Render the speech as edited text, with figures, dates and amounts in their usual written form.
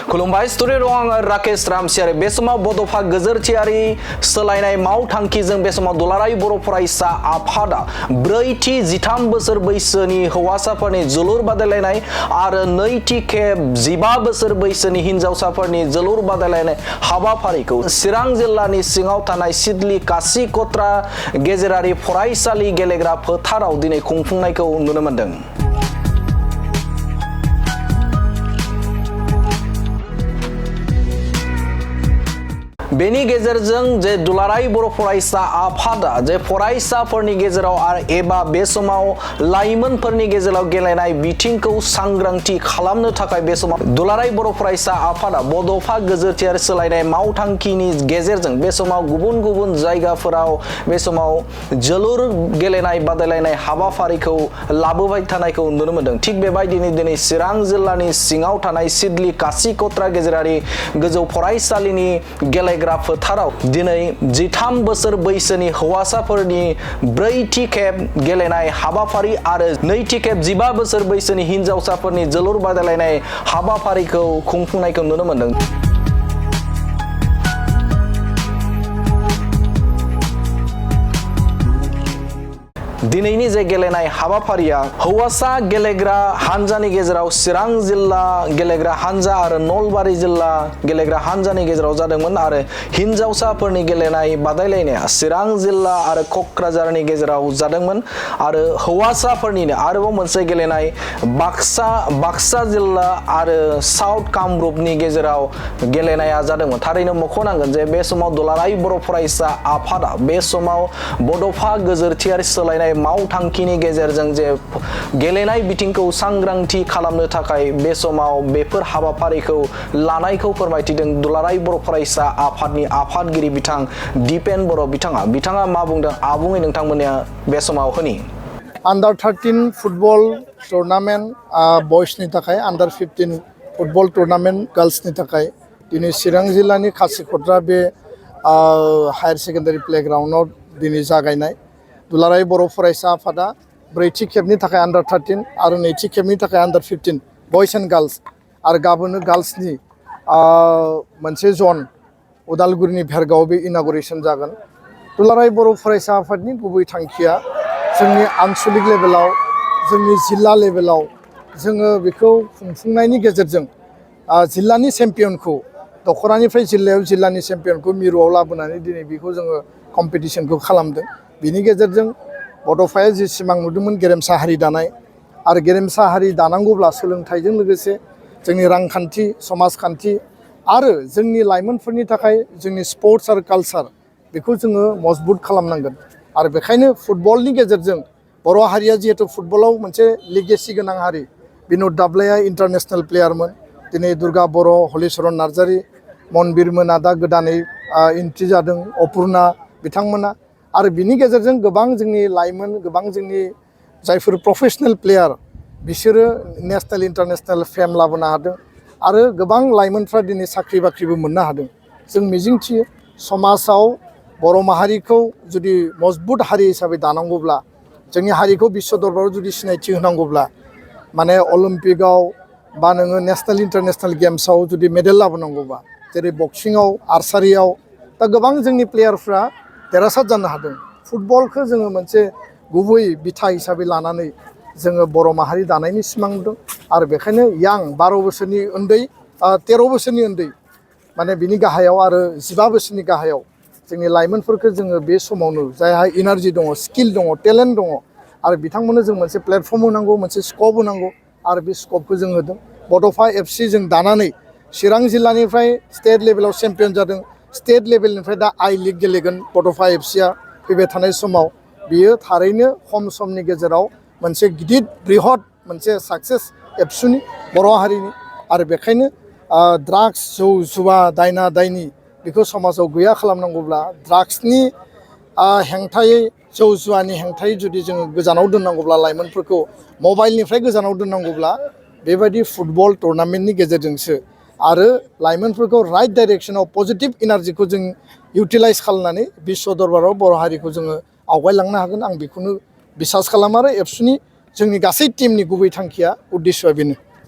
खुलुमबाय स्टुडिअ'आव आङो राकेश रामसियारि बे समाव बड'फा गोजोरथियारि सोलायनाय मावथांखिजों बे समाव दुलाराय बर' फरायसा आफादा ब्रैथि 13 बोसोर बैसोनि हौवासाफोरनि जोलुर बादायलायनाय आरो नैथि खेब 15 बोसोर बैसोनि हिनजावसाफोरनि जोलुर बादायलायनाय हाबाफारिखौ चिरां जिल्लानि सिङाव थानाय सिदली कासिकत्रा गेजेरारि फरायसालि गेलेग्रा फोथाराव दिनै खुंफुंनायखौ नुनो मोन्दों। बेनि गेजेरजों जे दुलाराय बर' फरायसा आफादा जे फरायसाफोरनि गेजेराव एबा बे समाव लाइमोनफोरनि गेजेराव गेलेनाय बिथिंखौ सांग्रांथि खालामनो थाखाय बे समाव दुलाराय बर' फरायसा आफादा बड'फा गोजोरथियारि सोलायनाय मावथांखिनि गेजेरजों बे समाव गुबुन गुबुन जायगाफोराव बे समाव जोलुर गेलेनाय बादायलायनाय हाबाफारिखौ लाबोबाय थानायखौ नुनो मोन्दों। थिग बेबायदिनो दिनै चिरां जिल्लानि सिङाव थानाय सिदली कासिकत्रा गेजेरारि गोजौ फरायसालिनि गेलेग्रा फोथाराव दिनै 13 बोसोर बैसोनि हौवासाफोरनि ब्रैथि खेब गेलेनाय हाबाफारि आरो नैथि खेब 15 बोसोर बैसोनि हिनजावसाफोरनि जोलुर बादायलायनाय हाबाफारिखौ खुंफुंनायखौ नुनो मोन्दों। दिनैनि जे गेलेनाय हाबाफारिया हौवासा गेलेग्रा हानजानि गेजेराव चिरां जिल्ला गेलेग्रा हानजा आरो नलबारि जिल्ला गेलेग्रा हानजानि गेजेराव जादोंमोन आरो हिनजावसाफोरनि गेलेनाय बादायलायनाया चिरां जिल्ला आरो क'क्राझारनि गेजेराव जादोंमोन आरो हौवासाफोरनिनो आरोबाव मोनसे गेलेनाय बाक्सा जिल्ला आरो साउथ कामरुपनि गेजेराव गेलेनाया जादोंमोन। थारैनो मख'नांगोन जे बे समाव दुलाराय बर' फरायसा आफादा बे समाव बड'फा गोजोरथियारि सोलायनाय मावथांखिनि गेजेरजों जे गेलेनाय बिथिंखौ सांग्रांथि खालामनो थाखाय बे समाव बेफोर हाबाफारिखौ लानायखौ फोरमायथिदों दुलाराय बर' फरायसा आफादनि आफादगिरि बिथां दिपेन बर' बिथाङा मा बुंदों आबुङै नोंथांमोनया बे समाव होनि। Under 13 फुटबल टुर्नामेन्ट बयसनि थाखाय Under 15 फुटबल टुर्नामेन्ट गार्लसनि थाखाय दिनै चिरां जिल्लानि कासिकत्रा बे हायार सेकेन्डारि प्लेग्राउन्डआव दिनै जागायनाय दुलाराय बर' फरायसा आफादा ब्रैथि खेबनि थाखाय Under 13 आरो नैथि खेबनि थाखाय Under 15 बयस एन्ड गार्लस आरो गाबोनो गार्लसनि मोनसे जन उदालगुरिनि भेरगाव बे इनागुरेसन जागोन। दुलाराय बर' फरायसा आफादनि गुबै थांखिया जोंनि आनसलिक लेभेलाव जोंनि जिल्ला लेभेलाव जोङो बेखौ खुंफुंनायनि गेजेरजों जिल्लानि चेम्पियनखौ दख'रानिफ्राय जिल्लायाव जिल्लानि चेम्पियनखौ मिरुआव लाबोनानै दिनै बेखौ जोङो कम्पिटिसनखौ खालामदों। बिनि गेजेरजों बड'फाया जि सिमां नुदोंमोन गेरेमसा हारि दानाय आरो गेरेमसा हारि दानांगौब्ला सोलोंथाइजों लोगोसे जोंनि रांखान्थि समाजखान्थि आरो जोंनि लाइमोनफोरनि थाखाय जोंनि स्पर्ट्स आरो कालचार बेखौ जोङो मजबुत खालामनांगोन आरो बेखायनो फुटबलनि गेजेरजों बर' हारिया जिहेतु फुटबलाव मोनसे लिगेसि गोनां हारि बिन'द दाब्लाया इन्टारनेसनेल प्लेयारमोन दिनै दुर्गा बर' हलिचरन नार्जारि मनबिर मोना दा गोदानै एन्ट्रि जादों अपुर्ना बिथांमोना आरो बिनि गेजेरजों गोबां जोंनि लाइमोन गोबां जोंनि जायफोर प्रफेसनेल प्लेयार बिसोरो नेसनेल इन्टारनेसनेल फेम लाबोनो हादों आरो गोबां लाइमोनफ्रा दिनै साख्रि बाख्रिबो मोननो हादों। जों मिजिंथियो समाजाव बर' माहारिखौ जुदि मजबुत हारि हिसाबै दानांगौब्ला जोंनि हारिखौ बिश्व दरबाराव जुदि सिनायथि होनांगौब्ला माने अलिम्पिकआव बा नोङो नेसनेल इन्टारनेसनेल गेम्सआव जुदि मेडेल लाबोनांगौबा जेरै बक्सिंआव आर्सारियाव दा गोबां जोंनि प्लेयारफ्रा देरहासार जानो हादों। फुटबलखौ जोङो मोनसे गुबै बिथा हिसाबै लानानै जोङो बर' माहारि दानायनि सिमां नुदों आरो बेखायनो 12 बोसोरनि उन्दै 13 बोसोरनि उन्दै माने बिनि गाहायाव आरो 15 बोसोरनि गाहायाव जोंनि लाइमोनफोरखौ जोङो बे समावनो जायहा इनार्जि दङ स्किल दङ टेलेन्ट दङ आरो बिथांमोननो जों मोनसे प्लेटफर्म होनांगौ मोनसे स्कप होनांगौ आरो बे स्कपखौ जों होदों। बड'फा FC जों दानानै चिरां जिल्लानिफ्राय स्टेट लेभेलाव चेम्पियन जादों। स्टेट लेभेलनिफ्राय दा आइ लिग गेलेगोन बड'फा FCआ फैबाय थानाय समाव बियो थारैनो खम समनि गेजेराव मोनसे गिदिर बृहत मोनसे साक्सेस एबसुनि बर' हारिनि आरो बेखायनो ड्राग्स जौ जुवा दायना दायनि बेखौ समाजाव गैया खालामनांगौब्ला ड्राग्सनि हेंथायै जौ जुवानि हेंथायै जुदि जोङो गोजानाव दोननांगौब्ला लाइमोनफोरखौ मबाइलनिफ्राय गोजानाव दोननांगौब्ला बेबायदि फुटबल टुर्नामेन्टनि गेजेरजोंसो आरो लाइमोनफोरखौ राइट डाइरेक्सनाव पजिटिभ इनार्जिखौ जों इउटिलाइज खालामनानै बिश्व दरबाराव बर' हारिखौ जोङो आवगायलांनो हागोन आं बेखौनो बिसास खालामो आरो एबसुनि जोंनि गासै टीमनि गुबै थांखिया उद्देश्यआ बेनो।